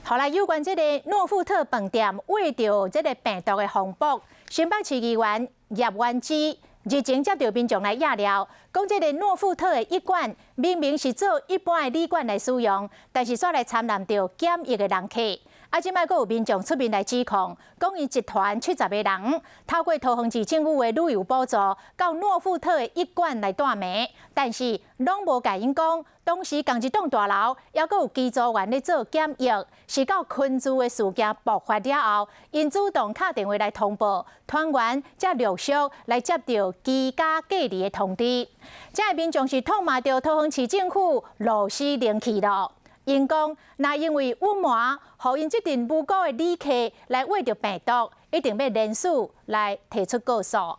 好來，有關這个諾富特飯店穢著這个病毒的風波，新北市議員葉元之日前接著民眾來掖料，講這个諾富特的一館明明是做一般的旅館來使用，但是煞來摻納著檢疫的人客。啊，這擺閣有民眾出面來指控，講𪜶一團70個人，透過桃園市政府的旅遊補助，到諾富特的一館來蹛暝，但是攏無共𪜶講，當時仝一棟大樓，猶閣有機組員咧做檢疫，是到困住的事件爆發了後，𪜶主動敲電話來通報，團員才陸續來接著居家隔離的通知。這个民眾是痛罵著桃園市政府螺絲冷氣囉。𪜶講，若因為隱瞞，予𪜶這陣無辜的旅客來穢著病毒，一定欲連署來提出告訴。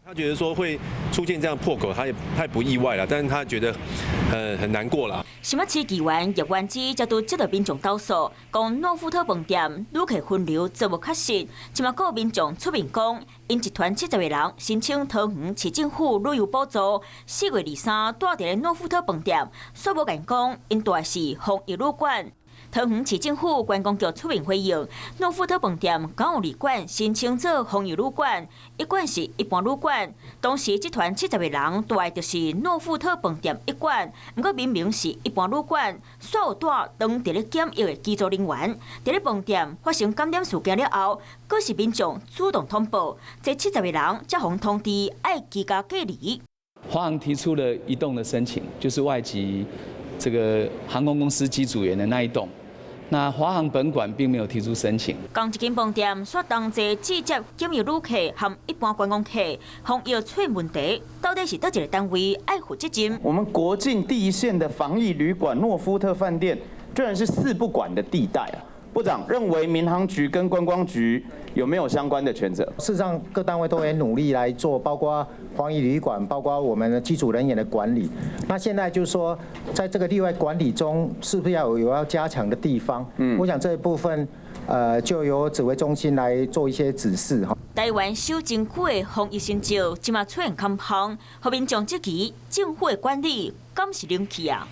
他覺得說會出現這樣破口，他也太不意外了，但是他覺得很難過啦。新北市議員葉元之才拄接著民眾投訴，講諾富特飯店旅客分流做無確實，這馬閣有民眾出面講，𪜶一團70個人申請桃園市政府旅遊補助，4月23蹛佇咧諾富特飯店，煞無共講，𪜶蹛的是防疫旅館。桃園市政府觀光局出面回應，諾富特飯店敢有二館申請做防疫旅館，一館是一般旅館。當時這團70個人蹛的就是諾富特飯店一館，毋過明明是一般旅館，煞有蹛當佇咧檢疫的機組人員。佇咧飯店發生感染事件了後，閣是民眾主動通報，這七十個人才予通知愛居家隔離。華航提出了一棟的申請，就是外籍這個航空公司機組員的那一棟。那華航本館並沒有提出申請。仝一間飯店，煞同齊拒接檢疫旅客和一般觀光客，防疫出問題，到底是佗一个單位愛負責任？我們國境第一線的防疫旅館諾富特飯店，居然是四不管的地帶啊！部長認為民航局跟觀光局有沒有相關的權責？事實上，各單位都很努力來做，包括防疫旅館，包括我們的機組人員的管理。那現在就是說，在這個例外管理中，是不是要有要加強的地方？我想這一部分，就由指揮中心來做一些指示哈。台灣守真久的防疫成就，這馬出現空縫，予民眾質疑政府的管理敢是冷氣啊？